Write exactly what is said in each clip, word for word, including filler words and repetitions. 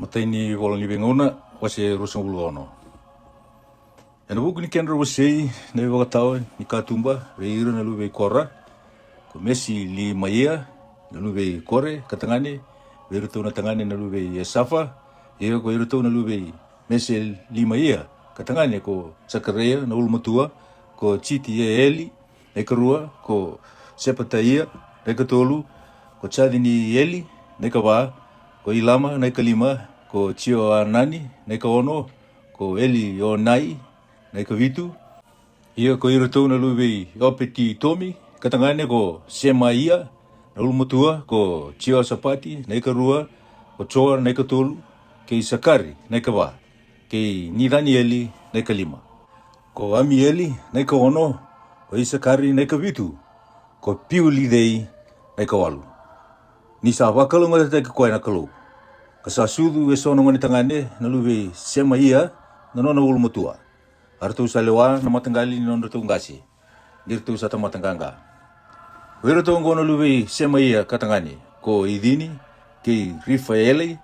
Matai ni vola ni Veigauna, wase ruasagavulu ka ono. Ena vuku ni kedra wasei na ivakatawa ni katuba vei ira na luve i Kora, ko Mesilimaia na luve i Kore ka tagane, vei iratou na tagane na luve i Esafa, ia ko iratou na luve i Mesilimaia ka tagane ko Sakaraia na ulumatua, ko Jitieli na ikarua, ko Sepataia na ikatolu, ko Jacinieli na ikava, ko Ilama na ikalima, ko Jioanani na ikaono, ko Elionai na ikavitu. Ia ko iratou na luve i Opeti-itomi ka tagane ko Semaia na ulumatua, ko Jiosapati na ikarua, ko Joa na ikatolu, kei Sakari na ikava, kei Nicanieli na ikalima. Ko Amieli na ikaono, ko Isakari na ikavitu, ko Piulicei na ikawalu. Ni sa vakalougatataki koya na Kalou, ka sa sucu eso na gone tagane na luve i Semaia na nona ulumatua, a ratou sa lewa na mataqali ni nodratou qase, ni ratou sa tamata qaqa. Ko iratou oqo na luve i Semaia ka tagane, ko Icini, kei Rifaeli,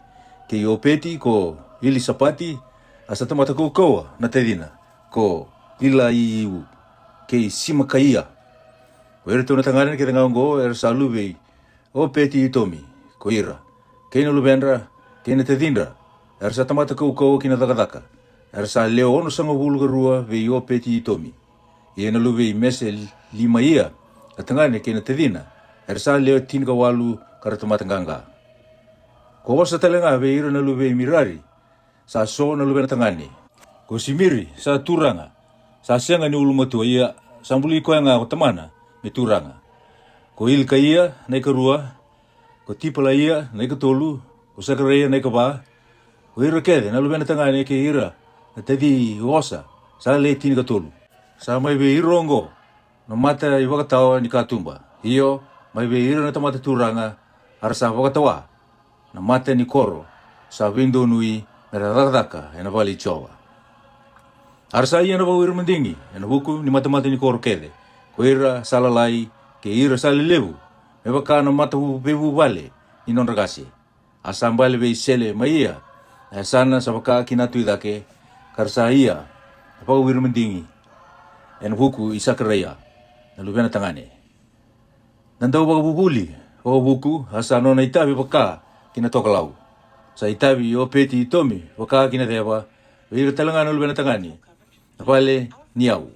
kei Opeti, ko Ilisapati, a sa tamata kaukauwa na tacina, ko Ilaiu, kei Simakaia. Ko iratou na tagane kece ga oqo era sa luve i Opeti-itomi, ko ira kei na luvedra kei na tacidra, era sa tamata kaukauwa ki na cakacaka, era sa lewe onosagavulu ka rua vei Opeti-itomi. Ia na luve i Meselimaia ka tagane kei na tacina, era sa lewe tinikawalu ka ra tamata qaqa. Ko Osa tale ga vei ira na luve i Mirari, sa so na luvena tagane. Ko Simiri sa turaga, sa sega ni ulumatua, ia sa buli koya ga ko tamana me turaga. Ko Ilikaia na ikarua, ko Tipalaia na ikatolu, ko Sakaraia na ikava. Ko ira kece na luvena tagane kei ira na taci i Osa sa le tinikatolu. Sa mai vei ira oqo na mata ivakatawa ni katuba, io, mai vei ira na tamata turaga, a ra sa vakatawa na mata ni koro sa veidonui me ra cakacaka ena vale i Jiova. A ra sa ia na vakawiri madigi ena vuku ni matamata ni koro kece, ko ira sa lalai kei ira sa lelevu, me vaka na mata vu- veivuvale ni nodra qase. A sa bale vei Selemaia na yasana sa vaka ki na tu i cake, ka ra sa ia na vakawiri madigi ena vuku i Sakaraia na luvena tagane. Na dauvakavuvuli vakavuku, a sa nona itavi vaka ki na tokalau. Sa itavi i Opeti-itomi vaka ki na ceva, vei ira tale ga na luvena tagane na vale ni yau.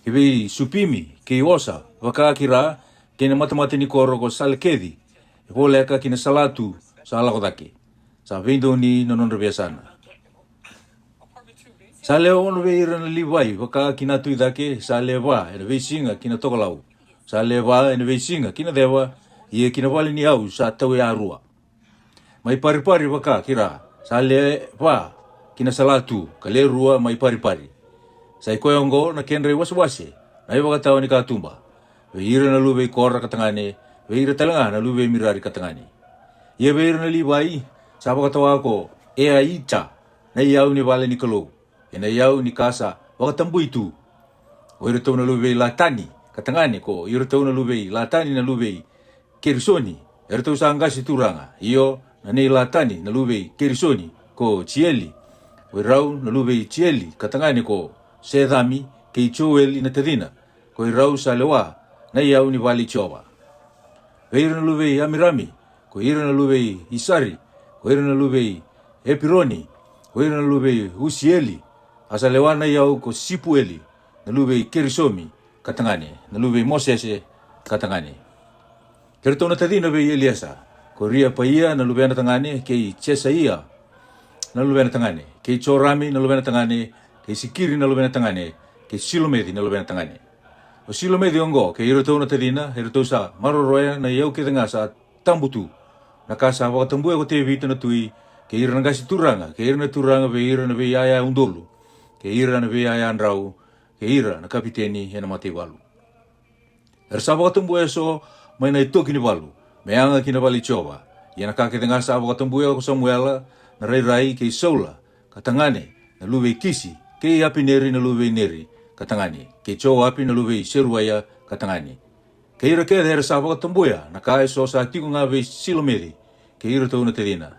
Ki vei Supimi kei Osa vaka ki ra, kei na matamata ni koro ko Salekeci, e voleka ki na salatu sa lako cake. Sa veidonui na nodra veiyasana. Sa lewe ono vei ira na Livai vaka ki na tu i cake, sa lewe va ena veisiga ki na tokalau, sa lewe va ena veisiga ki na ceva, ia ki na vale ni yau sa tauyarua. Mai paripari vaka ki ra, sa lewe va ki na salatu, ka lewe rua mai paripari. Sa i koya oqo na kedra iwasewase na ivakatawa ni katuba, vei ira na luve i Kora ka tagane, vei ira tale ga na luve i Mirari ka tagane. Ia vei ira na Livai sa vakatawa ko Eaita na iyau ni vale ni Kalou, ena iyau ni ka sa vakatabui tu. O iratou na luve i Latani ka tagane, ko iratou na luve i Latani na luve i Kerisoni, eratou sa qase turaga. Io, na nei Latani na luve i Kerisoni ko Jieli. Ko irau na luve i Jieli ka tagane ko Secami kei Joeli na tacina, ko irau sa lewa na iyau ni vale i Jiova. Vei ira na luve i Amirami, ko ira na luve i Isari, ko ira na luve i Epironi, ko ira na luve i Usieli, a sa lewa na iyau ko Sipueli na luve i Kerisomi ka tagane, na luve i Mosese ka tagane. Kei iratou na tacina vei Eliesa, ko Riapaia na luvena tagane, kei Jesaia na luvena tagane, kei Jorami na luvena tagane, kei Sikiri na luvena tagane, kei Silomeci na luvena tagane. O Silomeci oqo kei iratou na tacina, eratou sa maroroya na iyau kece ga sa tabu tu, na ka sa vakatabuya ko Tevita na tui, kei ira na qase turaga, kei ira na turaga vei ira na veiyaya udolu, kei ira na veiyaya drau, kei ira na kapiteni ena mataivalu. Era sa vakatabuya eso mai na itoki ni valu, me yaga ki na vale i Jiova. Ia na ka kece ga sa vakatabuya ko Samuela na rairai, kei Saula ka tagane na luve i Kisi, kei Apineri na luve i Neri ka tagane, kei Joapi na luve i Seruaia ka tagane. Kei ira kece era sa vakatabuya na ka eso sa tiko ga vei Silomeci kei iratou na tacina.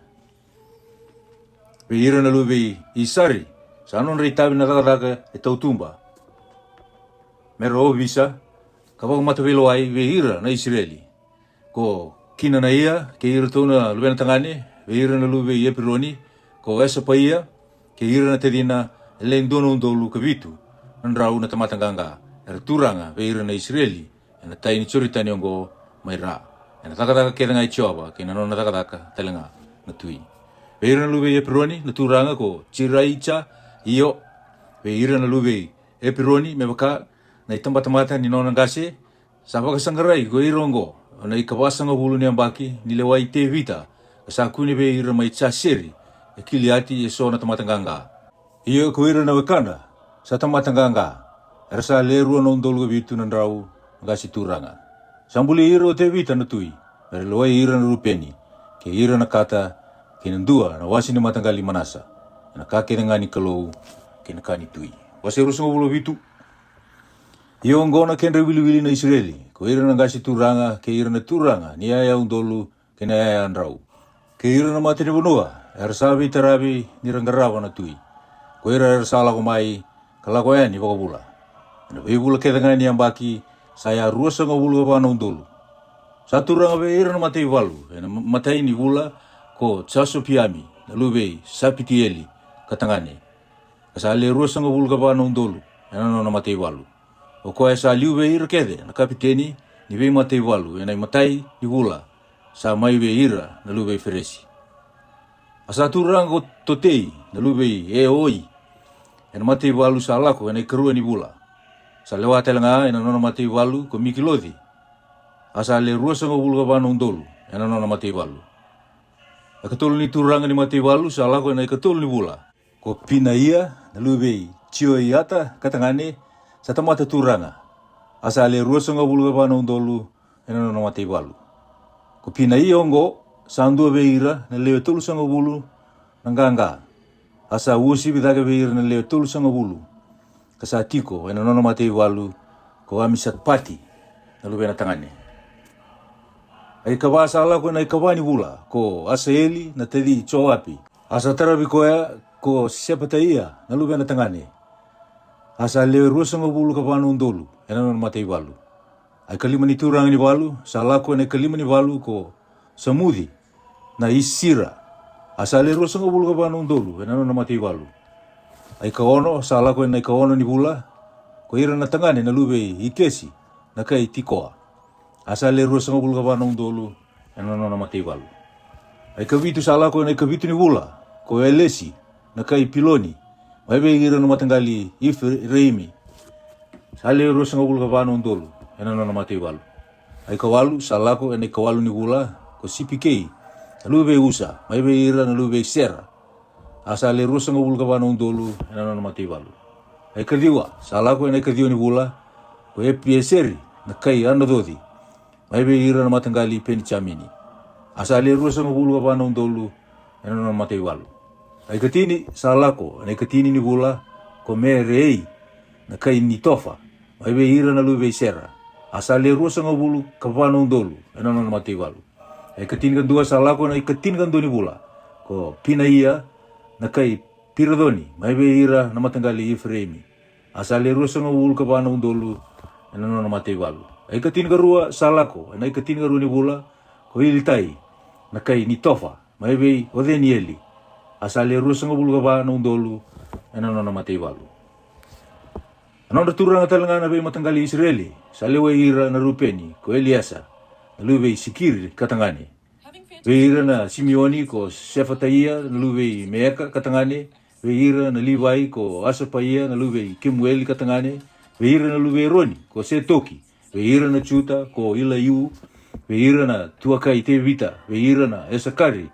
Vei ira na luve i Isari, sa nodra i tavi na cakacaka e tautuba, me ra ovisa ka vakaveilawa vei ira na Isireli. Ko Kinanaia kei iratou na luvena tagane, vei ira na luve i Epironi, ko Esapaia kei ira na tacina, e le dua na udolu ka vitu na drau na tamata qaqa, era turaga vei ira na Isireli e na tai ni Joritani oqo mai ra, e na cakacaka kece ga i Jiova kei na nona cakacaka tale ga na tui. Vei ira na luve i Epironi na turaga ko Jiraija, io, vei ira na luve i Epironi me vaka na i tabatamata ni nona qase, sa vakasaqarai ko ira oqo e na i kavasagavulu ni yabaki ni lewa i Tevita, ka sa kune vei ira mai Jaseri e Kiliati e so na tamata qaqa. Ia ko ira na wekana sa tamata qaqa, era sa le rua na udolu ka vitu na drau na qase turaga. Sa buli ira o Tevita na tui me ra lewai ira na Rupeni, kei ira na Kata, kei na dua na wase ni mataqali i Manasa, e na ka kece ga ni Kalou kei na ka ni tui. Wase ruasagavulu ka vitu. Ia oqo na kedra iwiliwili na Isireli, ko ira na qase turaga kei ira na turaga ni yaya udolu kei na yaya drau, kei ira na matanivanua era sa veitaravi ni ra qarava na tui, ko ira era sa lako mai ka lako yani vakavula. E na veivula kece ga ni yabaki sa ya ruasagavulu ka va na udolu. Sa turaga vei ira na mataivalu e na matai ni vula ko Jasopiami na luve i Sapitieli ka tagane, ka sa le ruasagavulu ka va na udolu e na nona mataivalu. O koya sa liu vei ira kece na kapiteni ni veimataivalu e na i matai ni vula, sa mai vei ira na luve i Feresi. A sa turaga ko Totei na luve i Eoi e na mataivalu sa lako e na i karua ni vula. Sa lewa tale ga e na nona mataivalu ko Mikiloci. A sa le ruasagavulu ka va na udolu e na nona mataivalu. A i katolu ni turaga ni mataivalu sa lako e na i katolu ni vula, ko Pinaia na luve i Jioiata ka tagane, sa tamata turaga. A sa le ruasagavulu ka va na udolu e na nona mataivalu. Ko Pinaia oqo sa dua vei ira na lewe tolusagavulu na qaqa. A sa uasivi cake vei ira na lewe tolusagavulu, ka sa tiko e na nona mataivalu ko Amisapati na luvena tagane. A i kava sa lako e na i kava ni vula ko Asaeli na taci i Joapi. A sa taravi koya ko Sepataia na luvena tagane. A sa lewe ruasagavulu ka va na udolu e na nona mataivalu. A i kalima ni turaga ni valu sa lako e na i kalima ni valu ko Samuci na Isira. A sa le ruasagavulu ka va na udolu e na nona mataivalu. A i kaono sa lako e na i kaono ni vula ko ira na tagane na luve i Ikesi na kai Tikoa. A sa le ruasagavulu ka va na udolu e na nona mataivalu. A i kavitu sa lako e na i kavitu ni vula ko Elesi na kai Piloni, mai vei ira na mataqali i Ifireimi. Sa le ruasagavulu ka va na udolu e na nona mataivalu. A i kawalu sa lako e na i kawalu ni vula ko Sipikei na luve i Usa, mai vei ira na luve i Sera. A sa le ruasagavulu ka va na udolu e na nona mataivalu. A i kaciwa sa lako e na i kaciwa ni vula ko Epieseri na kai Anacoci, mai vei ira na mataqali i Penijamini. A sa le ruasagavulu ka va na udolu e na nona mataivalu. A i katini sa lako e na i katini ni vula ko Merei na kai Nitofa, mai vei ira na luve i Sera. A sa le ruasagavulu ka va na udolu e na nona mataivalu. A i katinikadua sa lako e na i katinikadua ni vula ko Pinaia na kai Piraconi, mai vei ira na mataqali i Ifireimi. A sa le ruasagavulu ka va na udolu e na nona mataivalu. A i katinikarua sa lako e na i katinikarua ni vula ko Ilitai na kai Nitofa, mai vei Ocenieli. A sa le ruasagavulu ka va na udolu e na nona mataivalu. A nodra turaga tale ga na veimataqali i Isireli sa lewai ira na Rupeni ko Eliesa na luve i Sikiri ka tagane. Vei ira na Simioni ko Sefataia na luve i Meeka ka tagane. Vei ira na Livai ko Asapaia na luve i Kemueli ka tagane. Vei ira na luve i Eroni ko Setoki. Vei ira na Juta ko Ilaiu. Vei ira na tuakai Tevita, vei ira na Esakari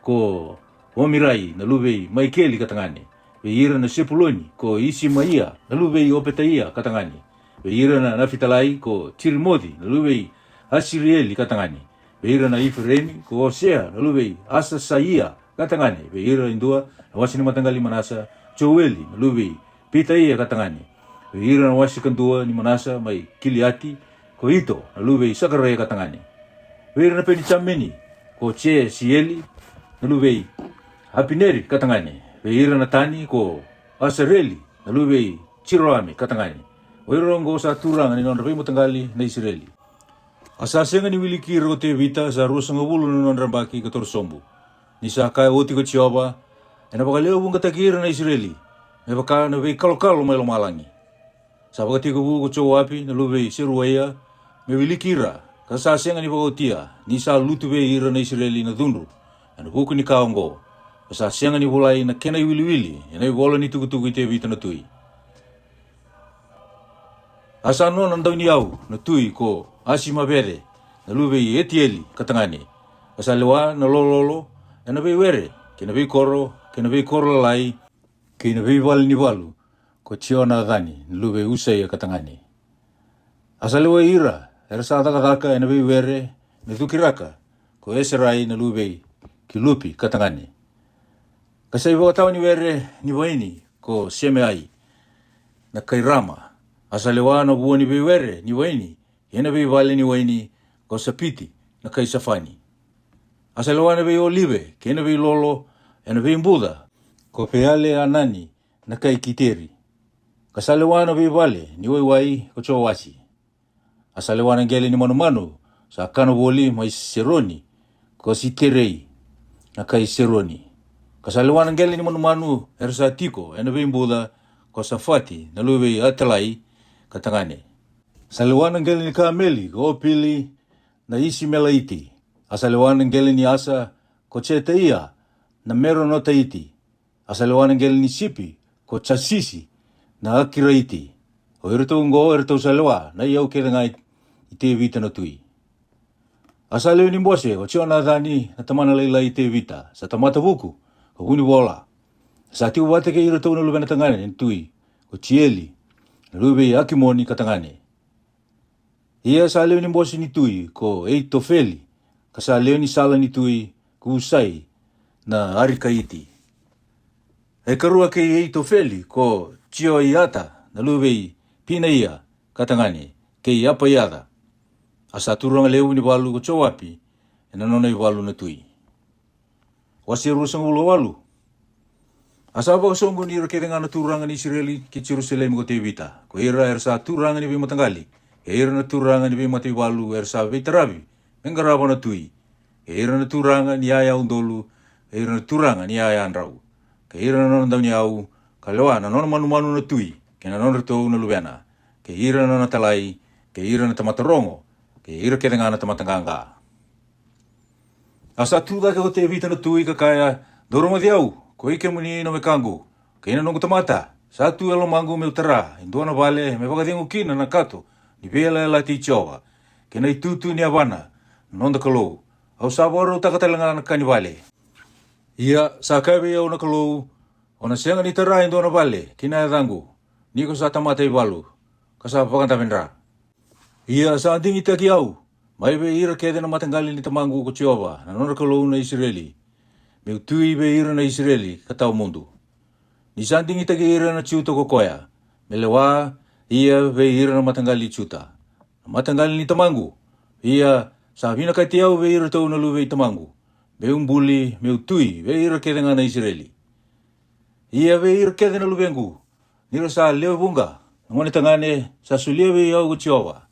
ko Omirai na luve i Maikeli ka tagane. Vei ira na Sepuloni ko Isimaia na luve i Opetaia ka tagane. Vei ira na Nafitalai ko Jirimoci na luve i Asirieli ka tagane. Vei ira na Ifireimi ko Osea na luve i Asasaia ka tagane. Vei ira e dua na wase ni mataqali i Manasa, Joeli na luve i Pitaia ka tagane. Vei ira na wase kadua ni Manasa mai Kiliati ko Ito na luve i Sakaraia ka tagane. Vei ira na Penijamini ko Jesieli na luve i Apineri ka tagane. vei ira na Natani ko Asareli na luve i Jeroame ka tagane. O ira oqo sa turaga ni nodra veimataqali na Isireli. A sa sega ni wiliki ira ko Tevita sa ruasagavulu na nodra yabaki ka torosobu. Ni sa kaya oti ko Jiova, ena vakalewevuqataki ira na Isireli me vaka na veikalokalo mai lomalagi. Sa vakatekivu ko Joapi na luve i Seruaia me wiliki ira, ka sa sega ni vakaotia, ni sa lutu vei ira na Isireli na cudru ena vuku ni ka oqo, ka sa sega ni volai na kena iwiliwili ena ivola ni tukutuku i Tevita na tui. A sa nona dauniyau na tui ko Asimavece na luve i Etieli ka tagane, ka sa lewa na lololo ena veiwere kei na veikoro kei na veikoro lalai, kei na veivale ni valu ko Jionacani na luve i Usaia ka tagane. A sa lewai ira era sa cakacaka ena veiwere me cukiraka ko Eserai na luve i Kilupi ka tagane. Ka sa ivakatawa ni were ni vaini ko Semeai na kai Rama. A sa lewa na vua ni veiwere ni vaini kei na veivale ni waini ko Sapiti na kai Safani. A sa lewa na veiolive kei na veilolo ena veibuca ko Peale-anani na kai Kiteri. Ka sa lewa na veivale ni waiwai ko Joasi. A sa lewa na qele ni manumanu sa kana voli mai Seroni ko Siterei na kai Seroni. Ka sa lewa na qele ni manumanu era sa tiko ena veibuca ko Safati na luve i Atalai ka tagane. Sa lewa na qele ni kameli ko Opili na Isimelaiti. A sa lewa na qele ni asa ko Jetaia na Meronotaiti. A sa lewa na qele ni sipi ko Jasisi na Akiraiti. O iratou oqo eratou sa lewa na iyau kece ga i Tevita na tui. A sa lewe ni bose ko Jionacani na tamana lailai i Tevita, sa tamata vuku ka vunivola. Sa tiko vata kei iratou na luvena tagane ni tui ko Jieli na luve i Akimoni ka tagane. Ia sa lewe ni bose ni tui ko Eitofeli, ka sa lewe ni sala ni tui ko Usai na Arikaiti. E karua kei Eitofeli ko Jioiata na luve i Pinaia ka tagane, kei Apaiaca. A sa turaga levu ni valu ko Joapi ena nona ivalu na tui. Wase ruasagavulu ka walu. A sa vakasoqoni ira kece ga na turaga ni Isireli ki Jerusalemi ko Tevita, ko ira era sa turaga ni veimataqali, kei ira na turaga ni veimataivalu era sa veitaravi me qarava na tui, kei ira na turaga ni yaya udolu, kei ira na turaga ni yaya drau, kei ira na nona dauniyau, ka lewa na nona manumanu na tui, kei na nodratou na luvena, kei ira na nona talai, kei ira na tamata rogo, kei ira kece ga na tamata qaqa. A sa tu cake ko Tevita na tui ka kaya, dou rogoci au, ko i kemuni na wekaqu, kei na noqu tamata. Sa tu e lomaqu meu tara e dua na vale me vakacegu kina na kato ni veiyalayalati i Jiova, kei na itutu ni yavana na noda Kalou. Au sa vakarautaka tale ga na ka ni vale. Ia sa kaya vei au na Kalou, o na sega ni tara e dua na vale ki na yacaqu, ni ko sa tamata ivalu, ka sa vakadavedra. Ia sa digitaki au mai vei ira kece na mataqali ni tamaqu ko Jiova na nodra Kalou na Isireli, meu tui vei ira na Isireli ka tawamudu. Ni sa digitaki ira na Juta ko koya me lewa, ia vei ira na mataqali i Juta na mataqali ni tamaqu. Ia sa vinakati au vei iratou na luve i tamaqu, meu buli meu tui vei ira kece ga na Isireli. Ia vei ira kece na luvequ, ni ra sa lewe vuqa na gone tagane sa solia vei au ko Jiova,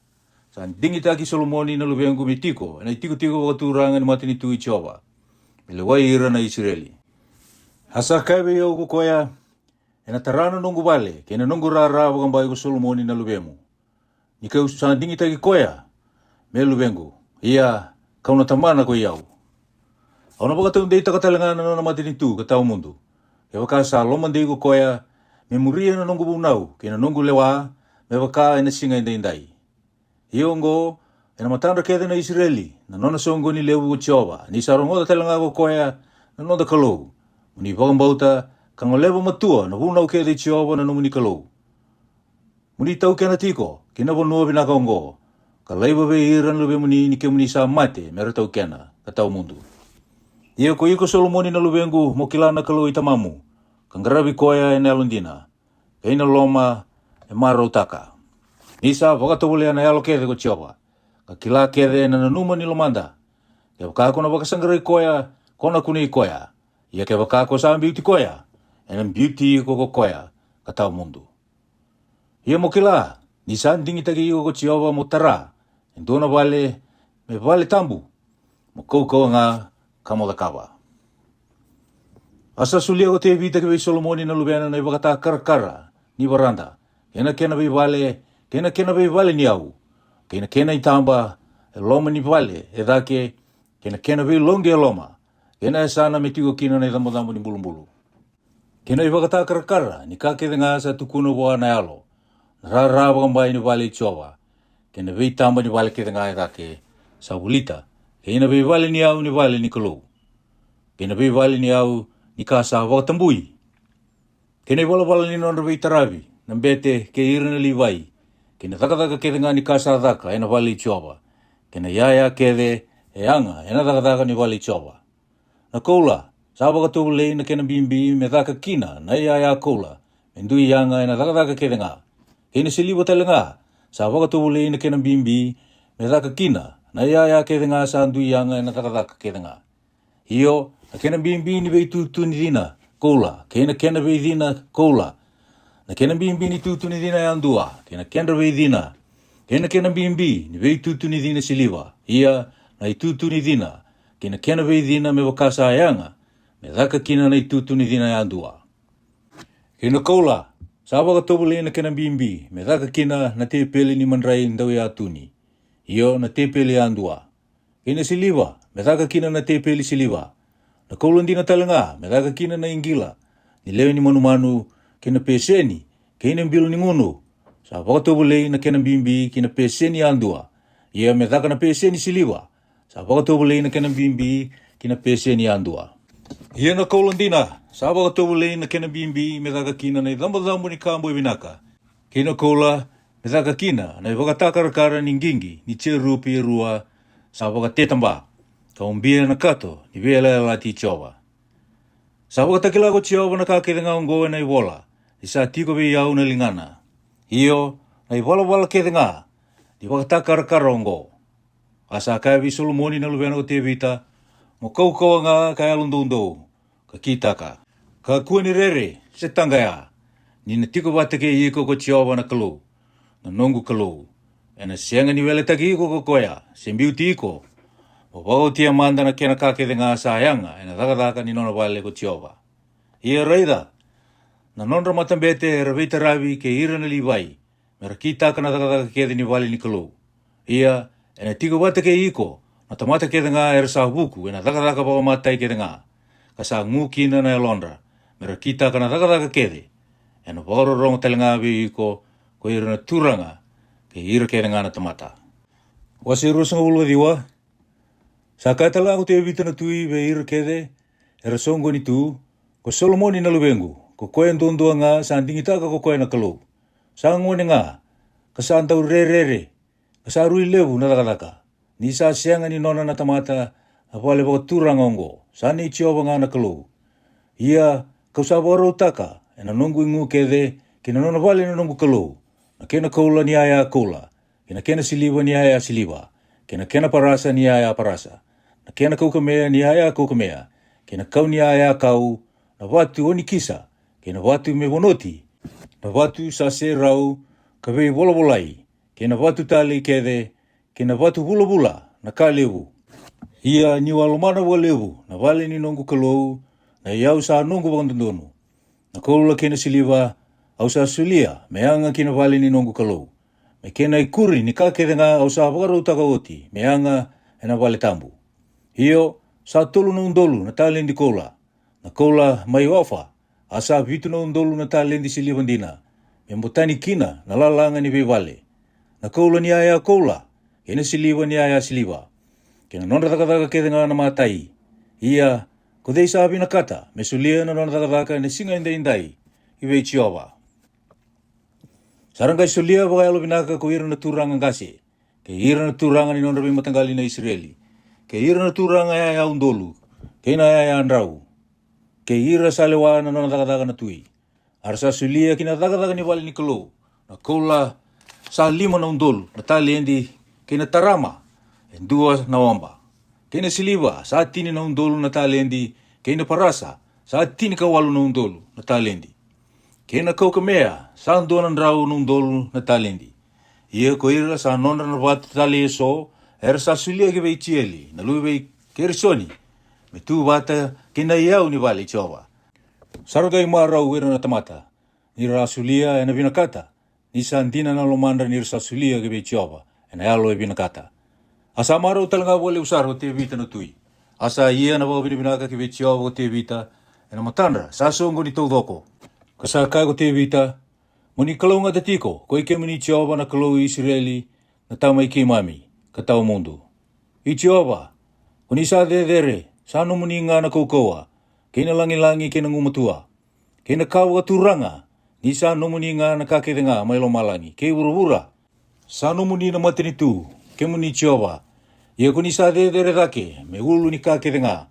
sa digitaki Solomoni na luvequ me tiko ena itikotiko vakaturaga ni matanitu i Jiova, me lewai ira na Isireli. A sa kaya vei au ko koya, ena tara na noqu vale kei na noqu rara vakabai ko Solomoni na luvemu, ni kau sa digitaki koya me luvequ, ia kau na tamana ko i au. Au na vakataudeitaka tale ga na nona matanitu ka tawamudu, kevaka sa lomadei ko koya me muria na noqu vunau kei na noqu lewa, me vaka ena siga edaidai. Ia oqo, ena matadra kece na Isireli na nona soqoni levu ko Jiova, ni sa rogoca tale ga ko koya na noda Kalou, mo ni vakabauta ka goleva matua na vunau kece i Jiova na nomuni Kalou. Mo ni taukena tiko ki na vanua vinaka oqo, ka laiva vei ira na luvemuni ni kemuni sa mate me ra taukena ka tawamudu. Ia ko iko Solomoni na luvequ, mo kila na Kalou i tamamu, ka qaravi koya ena yalodina kei na loma e marautaka. Ni sa vakatovolea na yalo kece ko Jiova, ka kila kece na nanuma ni lomada. Kevaka ko na vakasaqarai koya, ko na kunei koya. Ia kevaka ko sa biuti koya, ena biuti iko ko koya ka tawa mudu. Ia mo kila, ni sa digitaki iko ko Jiova mo tara e dua na vale me vale tabu, mo kaukauwa ga ka mo cakava. A sa solia ko Tevita ki vei Solomoni na luvena na ivakatakarakara ni varada, kei na kena veivale, kei na kena veivale ni yau, kei na kena itaba e loma ni vale e cake, kei na kena veiloqi e loma, kei na yasana me tiko kina na icabocabo ni bulubulu, kei na ivakatakarakara ni ka kece ga sa tukuna vua na yalo, na rara vakabai ni vale i Jiova, kei na veitaba ni vale kece ga e cake sa vulita, kei na veivale ni yau ni vale ni Kalou, kei na veivale ni yau ni ka sa vakatabui, kei na ivalavala ni nodra veitaravi na bete kei ira na Livai, kei na cakacaka kece ga ni ka sa caka ena vale i Jiova, kei na iyaya kece e yaga ena cakacaka ni vale i Jiova. Na koula, sa vakatovolei na kena bibi me caka kina na iyaya koula me dui yaga ena cakacaka kece ga, kei na siliva tale ga, sa vakatovolei na kena bibi me caka kina na iyaya kece ga sa dui yaga ena cakacaka kece ga. Io, na kena bibi ni veitutu ni cina koula, kei na kena veicina koula, na kena bibi ni tutu ni cina yadua, kei na kedra veicina, kei na kena bibi ni veitutu ni cina siliva, ia na itutu ni cina, kei na kena veicina me vaka sa yaga me caka kina na itutu ni cina yadua. Kei na koula, sa vakatovolei na kena bibi me caka kina na tepeli ni madrai dauyatuni, io na tepeli yadua. Kei na siliva, me caka kina na tepeli siliva. Na koula dina tale ga me caka kina na iqila ni lewe ni manumanu, kei na peseni, kei na bilo ni gunu. Sa vakatovolei na kena bibi ki na peseni yadua, ia me caka na peseni siliva, sa vakatovolei na kena bibi ki na peseni yadua. Ia na koula dina, sa vakatovolei na kena bibi me caka kina na icabocabo ni ka boi vinaka, kei na koula me caka kina na ivakatakarakara ni qiqi ni jerupi e rua, sa vakatetaba, ka ubia na kato ni veiyalayalati i Jiova. Sa vakatakila ko Jiova na ka kece ga oqo ena ivola, ni sa tiko vei au na ligana. Io, na ivalavala kece ga ni vakatakarakara oqo. A sa kaya vei Solomoni na luvena ko Tevita, mo kaukauwa ga ka yalodoudou, ka kitaka, kakua ni rere se taqaya, ni na tiko vata kei iko ko Jiova na Kalou, na noqu Kalou. Ena sega ni weletaki iko ko koya se biuti iko, mo vakaotia mada na kena ka kece ga sa yaga ena cakacaka ni nona vale ko Jiova. Ia raica, na nodra matabete era veitaravi kei ira na Livai, me ra kitaka na cakacaka kece ni vale ni Kalou. Ia, ena tiko vata kei iko na tamata kece ga era sa vuku ena cakacaka vakamatai kece ga, ka sa gu kina na yalodra, me ra kitaka na cakacaka kece. Ena vakarorogo tale ga vei iko ko ira na turaga, kei ira kece ga na tamata. Wase ruasagavulu ka ciwa. Sa kaya tale ga ko Tevita na tui vei ira kece era soqoni tu, ko Solomoni na luvequ, ko koya duadua ga sa digitaka ko koya na Kalou. Sa gone ga, ka sa dau rerere, ka sa rui levu na cakacaka. Ni sa sega ni nona na tamata na vale vakaturaga oqo, sa nei Jiova ga na Kalou. Ia, kau sa vakarautaka ena noqu igu kece ki na nona vale na noqu Kalou, na kena koula ni yaya koula, kei na kena siliva ni yaya siliva, kei na kena parasa ni yaya parasa, na kena kaukamea ni yaya kaukamea, kei na kau ni yaya kau, na vatu onikisa, kei na vatu me vonoti, na vatu sa serau ka veivolavolai, kei na vatu talei kece, kei na vatu vulavula na ka levu. Ia niu a lomana vakalevu na vale ni noqu Kalou, na iyau sa noqu vakadodonu. Na koula kei na siliva au sa solia me yaga ki na vale ni noqu Kalou, me kena ikuri ni ka kece ga au sa vakarautaka oti me yaga ena vale tabu. Io, sa tolu na udolu na taledi koula, na koula mai Ofa, a sa vitu na udolu na taledi siliva dina, me botani kina na lalaga ni veivale. Na koula ni yaya koula, kei na siliva ni yaya siliva, kei na nodra cakacaka kece ga na matai. Ia, ko cei sa vinakata me solia na nona cakacaka ena siga edaidai ki vei Jiova? Sa ra qai solia vakayalovinaka ko ira na turaga qase, kei ira na turaga ni nodra veimataqali na Isireli, kei ira na turaga yaya udolu, kei na yaya drau, kei ira sa lewa na nona cakacaka na tui. A ra sa solia ki na cakacaka ni vale ni Kalou na koula sa lima na udolu na taledi, kei na tarama e dua na oba, kei na siliva sa tini na udolu na taledi, kei na parasa sa tinikawalu na udolu na taledi. Kei na kaukamea sa dua na drau na udolu na taledi. Ia ko ira sa nodra na vatu tale eso, era sa solia ki vei Jieli na luve i Kerisoni, me tu vata kei na iyau ni vale i Jiova. Sa ra qai marau ira na tamata, ni ra a solia e na vinakata, ni sa dina na lomadra ni ra sa solia ki vei Jiova e na yalo e vinakata. A sa marau tale ga vakalevu sara ko Tevita na tui. A sa ia na vakavinavinaka ki vei Jiova ko Tevita e na matadra sa soqoni taucoko. Ka sa kaya ko Tevita, Mo ni kalougata tiko, ko i kemuni Jiova na Kalou i Isireli, na tama i keimami, ka tawamudu. I Jiova, ko ni sa cecere, sa nomuni ga na kaukauwa, kei na lagilagi kei na gumatua, kei na ka vakaturaga, ni sa nomuni ga na ka kece ga mai lomalagi kei vuravura. Sa nomuni na matanitu, kemuni Jiova, ia ko ni sa cecere cake me ulu ni ka kece ga.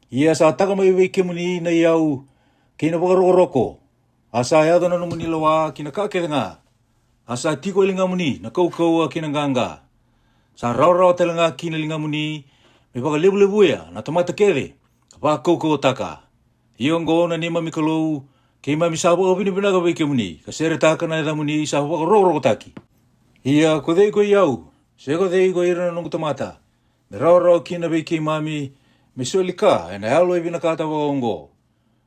Ia sa taka mai vei kemuni na iyau kei na vakarokoroko, a sa yaco na nomuni lewa ki na ka kece ga. A sa tiko e ligamuni na kaukauwa kei na qaqa. Sa rawarawa tale ga ki na ligamuni me vakalevulevuya na tamata kece, ka vakaukauwataka. Ia oqo na neimami Kalou, keimami sa vakavinavinaka vei kemuni, ka seretaka na yacamuni sa vakarokorokotaki. Ia ko cei ko i au, se ko cei ko ira na noqu tamata, me rawarawa kina vei keimami, me soli ka e na yalo e vinakata vaka oqo?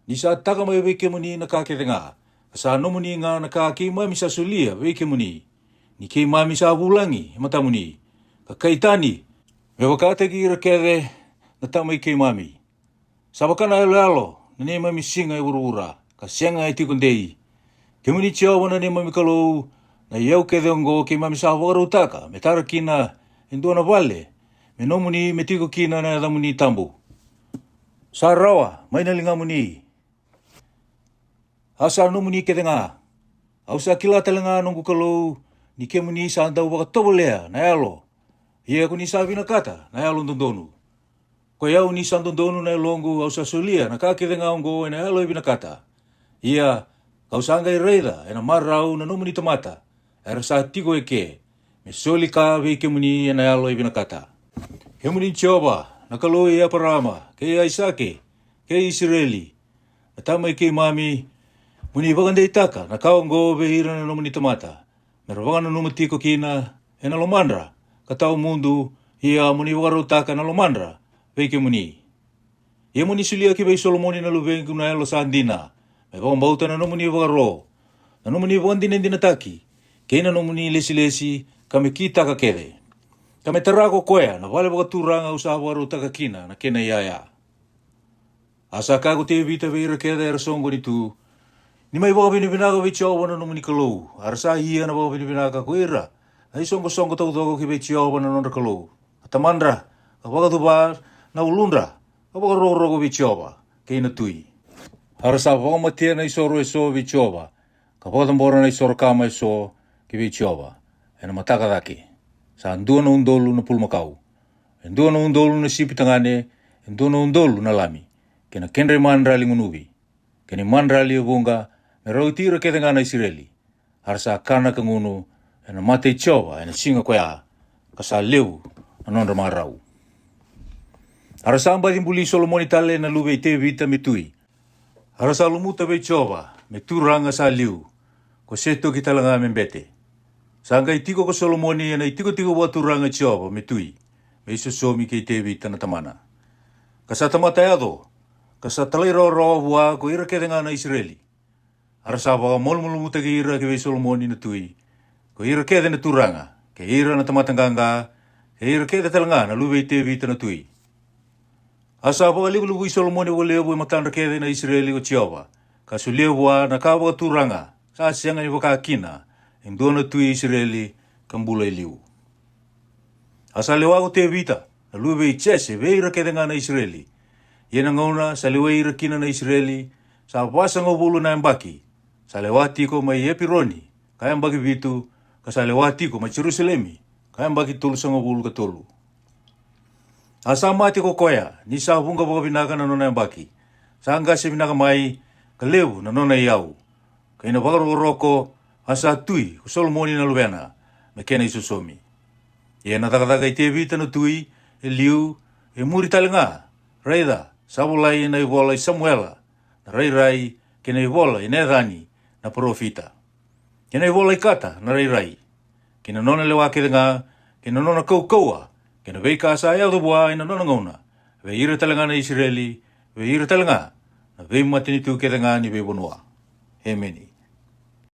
Ni sa taka mai vei kemuni na ka kece ga, ka sa nomuni ga na ka keimami sa solia vei kemuni. Ni keimami sa vulagi e matamuni, ka kai tani, me vakataki ira kece na tama i keimami. Sa vaka na yaloyalo na neimami siga e vuravura, ka sega e tiko dei. Kemuni Jiova na neimami Kalou, na iyau kece oqo keimami sa vakarautaka me tara kina e dua na vale me nomuni, me tiko kina na yacamuni tabu. Sa rawa mai na ligamuni, a sa nomuni kece ga. Au sa kila tale ga, noqu Kalou, ni kemuni sa dau vakatovolea na yalo. Ia ko ni sa vinakata na yalododonu. Ko i au, ni sa dodonu na yaloqu, au sa solia na ka kece ga oqo e na yalo e vinakata. Ia ka'u sa qai raica e na marau na nomuni tamata era sa tiko eke, me soli ka vei kemuni e na yalo e vinakata. Kemuni Jiova, na Kalou i Eparaama, kei Aisake, kei Isireli, na tama i keimami, mo ni vakadeitaka na ka oqo vei ira na nomuni tamata, me ra vakananuma tiko kina e na lomadra, ka tawa mudu. Ia mo ni vakarautaka na lomadra vei kemuni. Ia mo ni solia ki vei Solomoni na luvequ na yalo sa dina, me vakabauta na nomuni vakaro, na nomuni vakadinadinataki, kei na nomuni lesilesi, ka me kitaka kece, ka me tara ko koya na vale vakaturaga au sa vakarautaka kina na kena iyaya. A sa kaya ko Tevita vei ira kece era soqoni tu, Ni mai vakavinavinaka vei Jiova na nomuni Kalou. A ra sa ia na vakavinavinaka ko ira na isoqosoqo taucoko ki vei Jiova na nodra Kalou, ka tamadra, ka vakacuva na uludra, ka vakarokoroko vei Jiova kei na tui. A ra sa vakamatea na isoro eso vei Jiova, ka vakacabora na isoro kama eso ki vei Jiova e na mataka cake. Sa dua na udolu na pulumakau, e dua na udolu na sipi tagane, e dua na udolu na lami, kei na kedra imadrali gunuvi, kei na imadrali e vuqa, me rauti ira kece ga na Isireli. A ra sa kana ka gunu e na mata i Jiova e na siga koya, ka sa levu na nodra marau. A ra sa baci buli Solomoni tale na luve i Tevita me tui. A ra sa lumuta vei Jiova me turaga sa liu, ko Setoki tale ga me bete. Sa qai tiko ko Solomoni e na itikotiko vakaturaga i Jiova me tui, me isosomi kei Tevita na tamana. Ka sa tamata yaco, ka sa talairawarawa vua ko ira kece ga na Isireli. A ra sa vakamalumalumutaki ira ki vei Solomoni na tui, ko ira kece na turaga, kei ira na tamata qaqa, kei ira kece tale ga na luve i Tevita na tui. A sa vakalevulevui Solomoni vakalevu e matadra kece na Isireli ko Jiova, ka solia vua na ka vakaturaga sa sega ni vaka kina e dua na tui Isireli, ka bula e liu. A sa lewa ko Tevita na luve i Jese vei ira kece ga na Isireli. Ia na gauna sa lewai ira kina na Isireli, sa vasagavulu na yabaki. Sa lewa tiko mai Epironi ka yabaki vitu, ka sa lewa tiko mai Jerusalemi ka yabaki tolusagavulu ka tolu. A sa mate ko koya ni sa vuqa vakavinaka na nona yabaki. Sa qase vinaka mai, ka levu na nona iyau, kei na vakarokoroko. A sa tui ko Solomoni na luvena, me kena isosomi. Ia na cakacaka i Tevita na tui e liu, e muri tale ga, raica, sa volai e na ivola i Samuela rairai, kei na ivola i na yacani na parofita, kei na ivola i Kata na rairai, kei na nona lewa kece ga, kei na nona kaukauwa, kei na veika sa yaco vua e na nona gauna, vei ira tale ga na Isireli, vei ira tale ga na veimatanitu kece ga ni veivanua. Emeni.